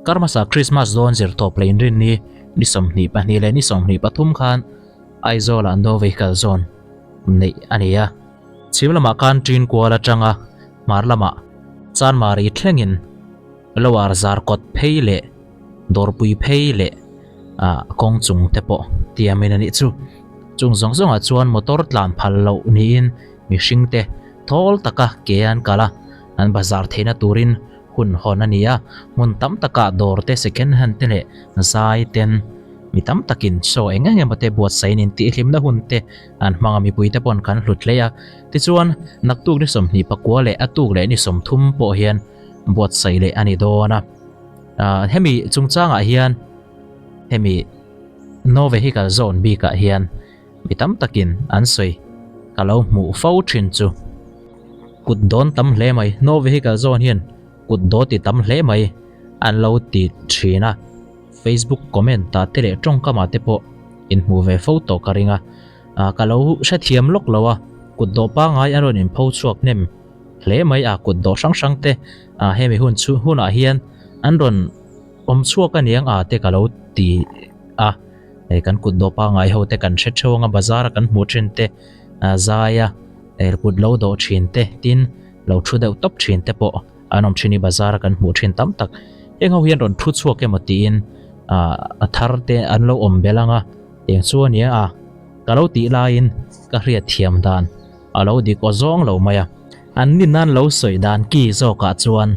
Karmasa Krismas dawn zirtawp leh inrinni ni 22 leh ni 23 khan Aizawlah No Vehicle Zone neih a ni a. Chhim lamah khan Ṭin kual aṭanga hmar lamah Chanmari thlengin Lower Zarkawt phei leh Dawrpui phei leh kawng chung te pawh tiamin a nih chu. Chung zawng zawngah chuan motor tlan phal loh niin mihring te thawl taka ke an kal a, an bazar theihna turin hun hawn a ni a, hmun tam takah dawr te second hand te leh zai ten mi tam takin show eng eng emaw te buatsaih in intihhlimna hun te an hmang a, mipui te paw'n kan hlut hle a. Tichuan, naktuk ni 29 leh a tuk leh ni 30 pawh hian buatsaih leh a ni dawn a. Hemi chungchangah hian hemi No Vehicle Zone bikah hian mi tam takin an sawi ka lo hmuh fo thin chu. Kut dawn tam hle mai, No Vehicle Zone hian kut daw ti tam hle mai an lo ti thin a, Facebook comment ah te leh tawngkam ah te pawh inhmuh ve fo tawh ka ring a, ka lo hrethiam lawk lo a, kut dawh pangngai an rawn inpho chhuak hnem hle mai a, kut dawh hrang hrang te hemi hun chu hunah hian an rawn awm chhuak aniang a te ka lo ti a. Hei kan kut dawh pangngai ho te kan hre theuh anga bazar a kan hmuh thin te zai a kut lo dawh thin te tin lo thu deuh tawp thin te pawh an awm thin hi bazar a kan hmuh thin tam tak heng ho hian rawn thu chhuak emaw tiin a thar te an lo awm belh anga eng chu ania a ka lo tih laiin ka hriat thiam dan a lo dik aw zawng lo mai a an nin nan lo sawi dan ki zawkah chuan.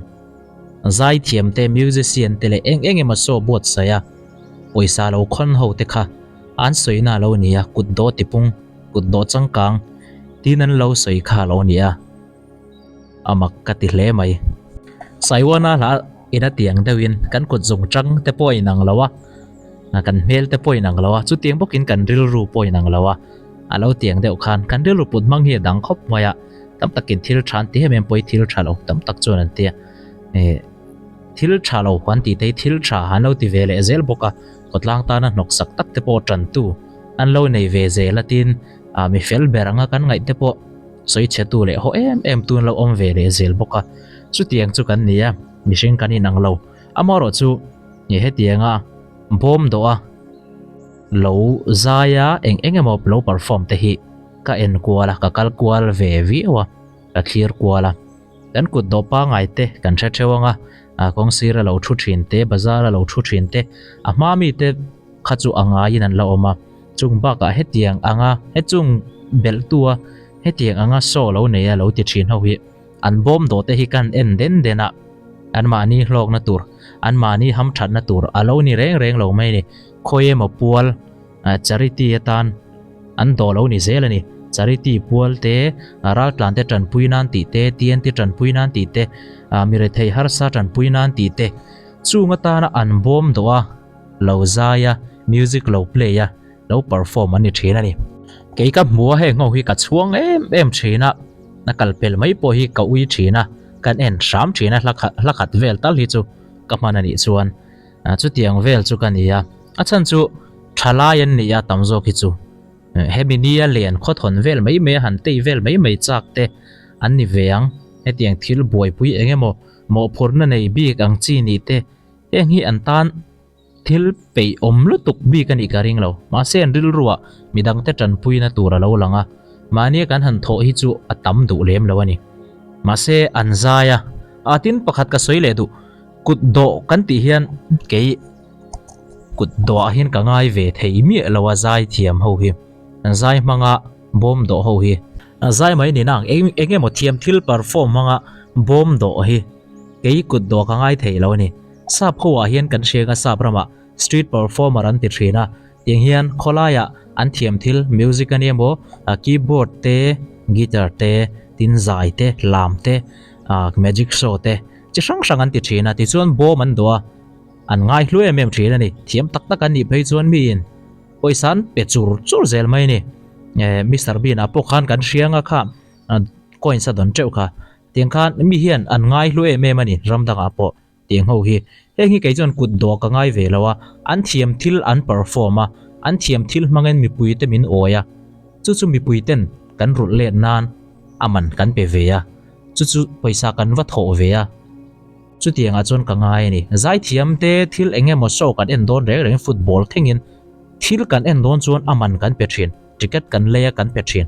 Zaithiam te, musician te leh eng eng emaw saw buatsaih a, pawisa lo khawn ho te kha an sawina a lo ni a, kut dawh tipung, kut dawh changkang tin an lo sawi kha a lo ni a, a mak ka ti hle mai. Saiwana hla ina tiang deuhin kan kut zung chang te pawh a inang lo a, kan hmel te pawh a inang lo a, chutiang bawkin kan rilru pawh a inang lo a, a lo tiang deuh khan kan rilru put hmang hi a dang khawp mai a. Tam takin thil tha an ti em em pawh hi thil tha lo tam tak chuan an ti a, eh thil tha lo an tih te hi thil tha an lo ti ve leh zel bawk a, khawtlang tana hnawksak tak te pawh tantu an lo nei ve zel a tin ah mi fel ber anga kan ngaih te pawh sawi chhe tu leh haw em em tu an lo awm ve leh zel bawk a, chutiang chu kan ni a, mihring kan inang lo amaherawhchu hetianga bawm dawh a. Lo zai a eng eng emaw lo perform te hi ka en kual a, ka kal kual ve viau a, ka thlir kual a. Kan kut dawh pangai te kan hre theuh ang a, kawng sira lo thu thin te, bazar a lo thu thin te, a hma mi te kha chu a ngaiin an la awm a. Chung bakah hetiang anga hechung belh tu a hetiang anga show lo nei a lo ti thin ho hi an bawm dawh te hi kan en den den a, anmahni hlawkna tur, anmahni hamthatna tur a lo ni reng reng lo mai a ni. Khawi emaw pual charity atan an dawh lo ni zel a ni. Charity pual te, raltlan te tanpui nan tih te, TNT tanpui nan tih te, mi rethei harsa tanpui nan tih te chung atana an bawm dawh a, lo zai a, music lo play a, lo perform an ni thin a ni. Kei ka hmu a heng ho hi ka chhuang em em thin a, a kal pel mai pawh hi ka ui thin a, kan en hram thin a hla khat vel tal hi chu ka hman a nih chuan. Chutiang vel chu ka ni a, a chhan chu thalai an ni a tam zawk hi chu hemi nia len khawthawn vel mai mai a han tei vel mai mai chak te an ni ve ang. Hetiang thil buaipui eng emaw mawhphurhna nei bik ang chi nih te heng hi an tan thil peih awm lutuk bik a nih ka ring lo. Mahse an rilruah midangte tanpuina tur a lo lang a, mahnia kan han thawh hi chu a tam duh lem lo a ni. Mahse an zai a, a tin pakhat ka sawi leh duh. Kut dawh kan tih hian kei kut dawhah hian ka ngai ve thei miah lo a zai thiam ho hi zai hmanga bawm dawh ho hi zai mai ni nang eng eng emaw thiam thil perform hmanga bawm dawh hi kei kut dawh ka ngai thei lo a ni sap ho ah hian kan hriang a sap ramah street performer an ti thin a tiang hian khawlaiah an thiam thil music ania maw keyboard te guitar te tin zai te lam te magic show te Chi hrang hrang an ti thin a, tichuan bawm an dawh a, an ngai hlu em em thin a ni. Thiam tak tak an nih phei chuan miin pawisa an pe chur chur zel mai a ni. Eh, Mister Bean ah pawh khan kan hria anga kha coins a dawn teuh kha. Tiang khan mi hian an ngai hlu em em a ni ram dangah pawh tiang ho hi. Heng hi kei chuan kut dawh ka ngai ve lo a, an thiam thil an perform a, an thiam thil hmangin mipui te min awi a, chu chu mipui ten kan rulh let nan a man kan pe ve a. Chu chu pawisa kan va thawh ve a, Chutiangah chuan ka ngai a ni. Zaithiam te thil eng emaw show kan en dawn reng reng football thlengin thil kan en dawn chuan a man kan pe thin, ticket kan lei a kan pe thin.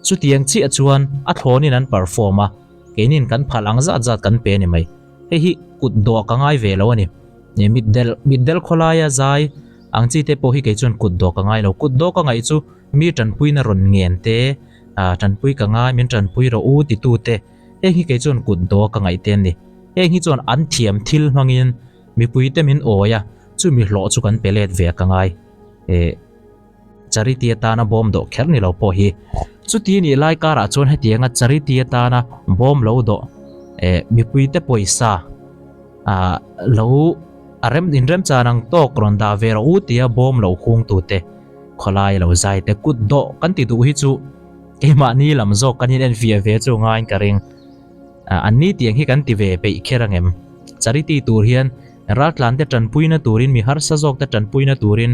Chutiang chiah chuan a thlawnin an perform a, keinin kan phal ang zat zat kan pe a ni mai. Hei hi kut dawh ka ngai ve lo a ni. Mitdel mitdel khawlaia zai ang chi te pawh hi kei chuan kut dawh ka ngai lo. Kut dawh ka ngaih chu mi tanpuina rawn ngen te, tanpui ka ngai min tanpui rawh u titu te, Heng hi kei chuan kut dawh ka ngaih te an ni. Heng hi chuan an thiam thil hmangin mipuite min awi a, chumi hlawh chu kan pe let ve a ka ngai. Eh, charity atana bawm dawh kher ni lo pawh hi. Chuti nih lai karah chuan hetianga charity atana bawm lo dawh eh mipuite pawisa ah lo a rem inremchan ang tawk rawn dah ve rawh u tia bawm lo hung tute khawlai lo zai te kut dawh kan ti duh hi chu Keimahni lam zawk kan in enfiah ve chu ngaiin ka ring. An ni tiang hi kan ti ve peih kher angem? Charity tur hian raltlan te tanpuina turin mi harsa zawk te tanpuina turin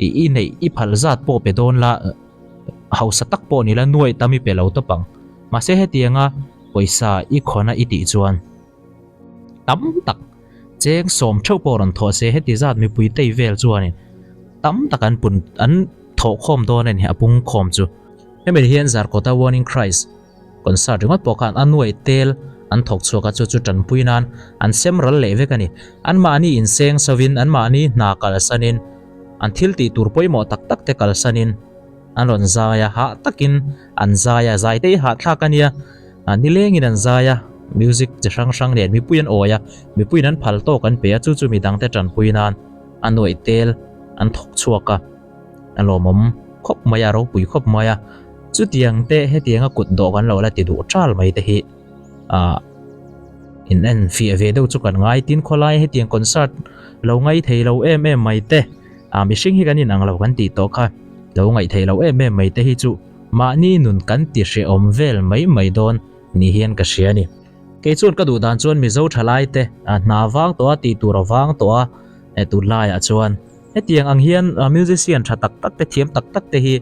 i i neih i phal zat pawh pe dawn la hausa tak pawh ni la nuaih tam i pe lo tawp ang. Mahse hetianga pawisa i khawna i tih chuan. Tam tak cheng sawm theuh pawh rawn thawh se heti zat mipui tei vel chuanin tam tak an pun an thawh khawm dawn a ni a pung khawm chu. Hemi hian Zarkawta Warning Christ concert ringawt pawh khan a nuaih tel an thawk chhuak a chu chu tanpui nan an sem ral leh vek a ni. Anmahni inseng sovin anmahni hna kalsanin an thil tih tur pawimawh tak tak te kalsanin an rawn zai a hah takin an zai a zai te hi hahthlak a nia. A nilengin an zai a, music chi hrang hrang nen mipui an awi a, mipuiin an phal tawk an pe a, chu chu midangte tanpui nan a nuaih tel an thawk chhuak a, a lawmawm khawp mai a, a ropui khawp mai a. Chutiang te hetianga kut dawh kan lo la ti duh ṭal mai te hi ah in en fiah ve deuh chu kan ngai. Tin khawlai hetiang concert lo ngai thei lo em em mai te ah mihring hi kan inang lo kan tih tawh kha lo ngaih theih lo em em mai te hi chu Mahni nun kan ti hrehawm vel mai mai dawn ni hian ka hria a ni. Kei chuan ka duh dan chuan Mizo thalai te hna vang tawh a, tih tur a vang tawh a, eh tunlaiah chuan hetiang ang hian musician tha tak tak te, thiam tak tak te hi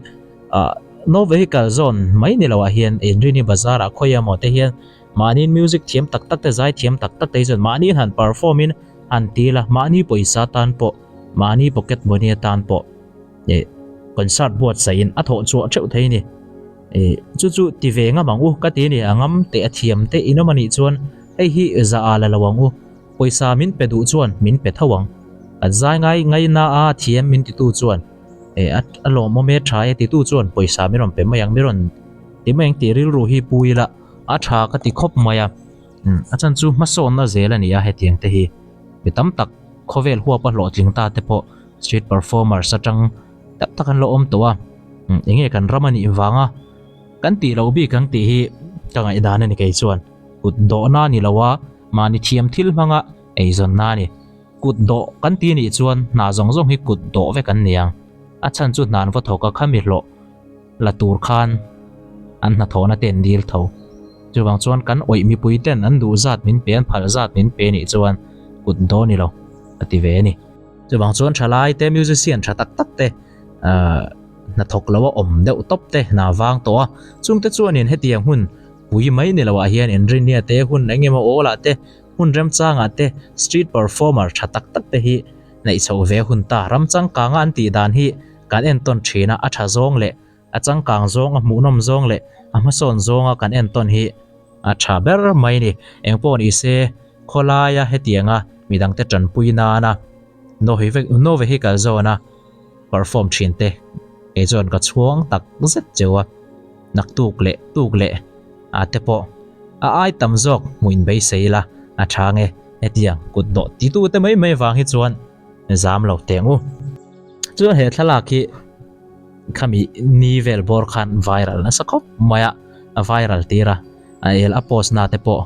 no vehicle zone mai ni loah hian Inrini Bazar ah khawi emaw te hian mahniin music thiam tak tak te, zai thiam tak tak te hi chuan mahniin han perform in han ti la, mahni pawisa tan pawh, mahni pocket money atan pawh. Eh concert buatsaihin a thawh chhuah theuh thei a ni. Eh chu chu ti ve ngam ang u ka ti a ni, a ngam teh a thiam teh in awm a nih chuan hei hi za a la lo ang u, pawisa min pe duh chuan min pe tho ang. Kan zai ngai ngai na a thiam min titu chuan eh a lawmawm e tha e titu chuan pawisa min rawn pe mai ang, min rawn ti mai ang tih rilru hi pu ila a tha ka ti khawp mai a. A chan chu hmasawnna zel a ni a hetiang te hi mi tam tak khawvel huapa hlawhtling ta te pawh Street performers atang tak tak an lo awm tawh a, enge kan ram a nih vanga kan tih loh bik ang tih hi ka ngaihdan a ni kei chuan. Kut dawhna a ni lo a, mahni thiam thil hmanga eizawnna a ni. Kut dawh kan tih nih chuan hna zawng zawng hi kut dawh vek an ni ang. A chhan chu hna an va thawk a, khami hlawh la tur khan an hnathawhna te an dil tho. Chuvang chuan kan awih mipui ten an duh zat min pe, an phal zat min pe nih chuan kut dawh a ni lo a ti ve a ni. Chuvang chuan thalai te musician tha tak tak te ahh hnathawk lo a awm deuh tawp te hna vang tawh a, chungte chuanin hetiang hun pui mai ni loah hian inrinnia te hun eng emaw awlah te hmun remchangah te street performer tha tak tak te hi neih chhoh ve hun ta. Ram changkanga an tih dan hi kan entawn thin a, a tha zawng leh a changkang zawng a hmuhnawm zawng leh a hmasawn zawnga kan entawn hi a tha ber mai a ni. Engpawh ni se khawlaia hetianga midangte tanpui nana no vehicle zawna perform thin te kei chuan ka chhuang tak zet cheu a, naktuk leh tuk leh a te pawh a ai tam zawk hmuh in beisei ila a tha nge hetiang kut dawh titu te mai mai vang hi chuan zam lo teh ang u. Chuan he thlalak hi khami ni vel bawr khan viral nasa khawp mai a, a viral tir a, a el a post na te pawh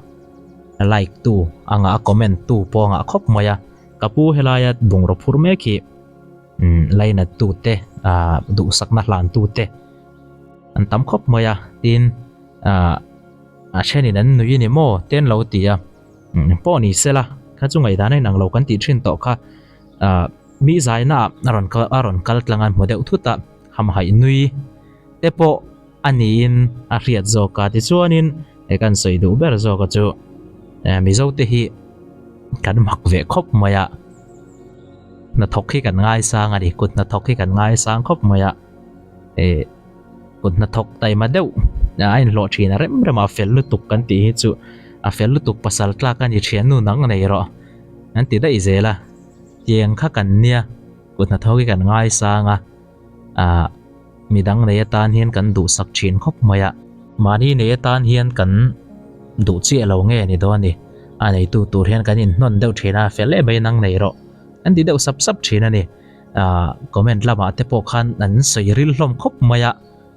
like tu a ngah a comment tu pawh a ngah khawp mai a, ka pu helaia bungraw phur mek hi umm lainat tu te ah duhsakna hlan tu te an tam khawp mai a, tin ah a thenin an nui a ni maw te an lo ti a, pawh ni sela kha chu ngaihdan a inang lo kan tih thin tawh kha ah mi zaina ah a rawn kal a rawn kal tlang a hmu deuh thut a hamhaih nui te pawh a niin a hriat zawk a tichuanin he kan sawi duh ber zawk a chu eh Mizo te hi. Kan mak ve khawp mai a, hnathawk hi kan ngaisang a ni, kut hnathawk hi kan ngaisang khawp mai a, eh kut hnathawk taima deuh a inhlawh thin a rem rem a, fel lutuk kan tih hi chu a fel lutuk pasal tlak a ni thiannu nang nei rawh an ti daih zel a, tiang kha kan nia kut hnathawk hi kan ngaisang a, ah. Midang nei atan hian kan duhsak thin khawp mai a, mahni nei atan hian kan duh chiah lo nge ni dawn a ni. A neitu tur hian kan inhnawn deuh thin a, fel em mai nang nei rawh an ti deuh sap sap thin a ni. Aaa comment lamah te pawh khan an sawi ril hlawm khawp mai a,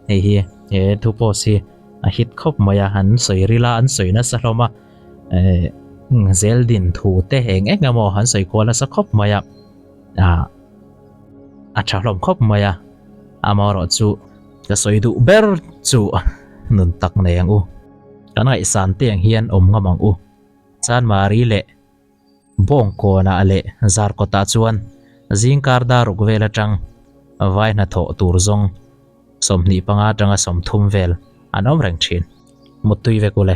hei hi he thu post hi a hit khawp mai a, an sawi ril a, an sawi nasa hlawm a, eh zeldin thu te eng eng emaw an sawi kual nasa khawp mai a, aaa. A tha hlawm khawp mai a, amaherawh chu ka sawi duh ber chu nun tak nei ang u. Kan ngaihsan te ang hian awm ngam ang u. Chanmari leh Bawngkawnah leh Zarkawtah chuan zingkar daruk vel atang vai hnathawh tur zawng 25 atanga 30 vel an awm reng thin. Muttui vek u le.